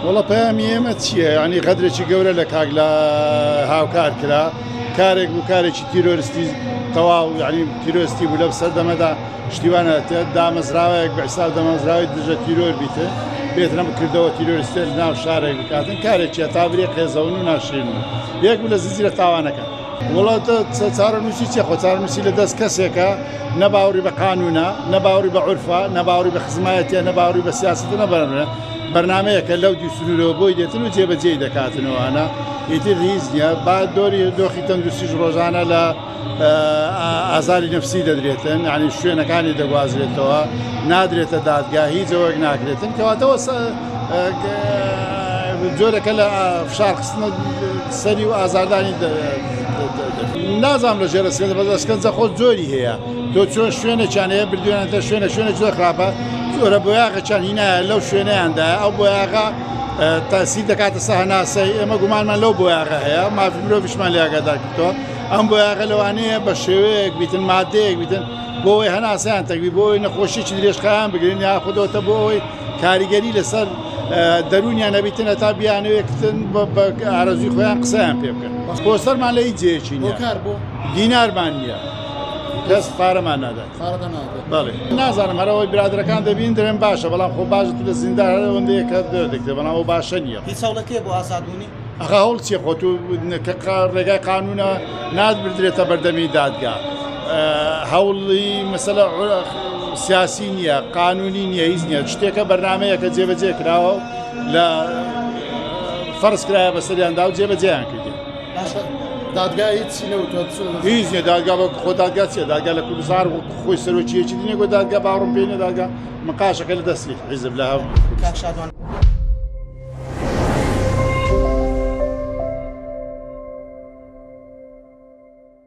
وەڵا پەیامی ئێمە چییە یعنی غەدرێکی گەورە لە کاک لە هاوکار کرا کارێک بوو کارێکی تیرۆرستی تەواو یعنی تیرۆستی بوو لەم سەردەمەدا شتیوانە دامەزراوەیەک بە حساب دامەزراوی دژە تیرۆر بیتن بێتنە بکردەوە تیرۆریستێ ناو شارێک بکاتن کارێکیە تابرێ قێزەون و ناشرین بوو یەک بوو لە زنجیرە تاوانەکە وڵاتە چارەنووسی چیە خۆ چارەنووسی لە دەست کەسێکە نە باوەڕی بە قانونە نە باوەڕی بە عورفە نە باوەڕی بە خزمایەتیە نە باوەڕی بە سیاسەتە نە بەرنامە بەرنمەیەکە لەو دوو سنوورەوە بۆی دێتن و جێبەجێی دەکاتنەوەە ئیتر هیچ نییە با دۆری دۆخی تەندروستیش ڕۆژانە لە ئازاری نفسی دەدرێتن یعنی شوێنەکانی دەگوازرێتەوە نادرێتە دادگا هیچ ئەوەک ناکرێتن کەواتەوە جۆرەکە لە فشار خستنە سەری و ئازاردانی نازانم لە ژێر ئەسکەنجە بەس ئەسکەنجە خۆ جۆری هەیە تۆ چۆن شوێنێکیان هەیە بردویانەتە شوێنە شوێنە زۆر خراپە جۆرە بۆیاغەچیان هینایە لەو شوێنیاندا ئەو بۆیاغە تاسیر دەکاتە سە هەناسەی ئێمە گومانمان لەو بۆیاغە هەیە مافی مرۆڤیشمان لێ ئاگادار کردەوە ئەم بۆیاغە لەوانەیە بە شێوەیەک بیتن مادەیەک بیتن بۆ ئەوەی هەناسەیان تەکبی بۆ ئەوەی نەخۆشیی درێژخایان بگرن یاخودەوەتە بۆ ئەوەی کاریگەری لەسەر دەروونیان نەبیتن هەتا بیانەوێکتن بە ئارەزوی خۆیان قسەیان پێ بکەن پۆستەرمان لە هیچ جێیەکی نییە دینارمان نییە کەس پارەمان نادات بەڵێ نازانم هەرەوەی برادەرەکان دەبین درێن باشە بەڵام خۆ باشە تو لە زیندان هەرەوەندەیە کە دەکرێت بەڵام ئەو باشە نییە هیچ هەوڵەکەی بۆ ئازادبوونی ئەخە هەوڵ چیە خۆ تو کە ڕێگای قانونە نابردرێتە بەردەمی دادگا هەوڵی مەسەلە سیاسی نییە قانونی نییە هیچ نییە شتێکە بەرنمەیەکە جێبەجێ کراوە لە فەرز کرایە بەسەریاندا و جێبەجێیان کردی دادگا هیچ نەوتوە هیچ نیە دادگا بە خۆ دادگا چیە دادگا لە کوردستان خۆی سەرۆکیەکی دینێ گۆ دادگا باوەڕم پێ نیە دادگا مقاشەکە لە دەستی حیزب لە کاک شادوان.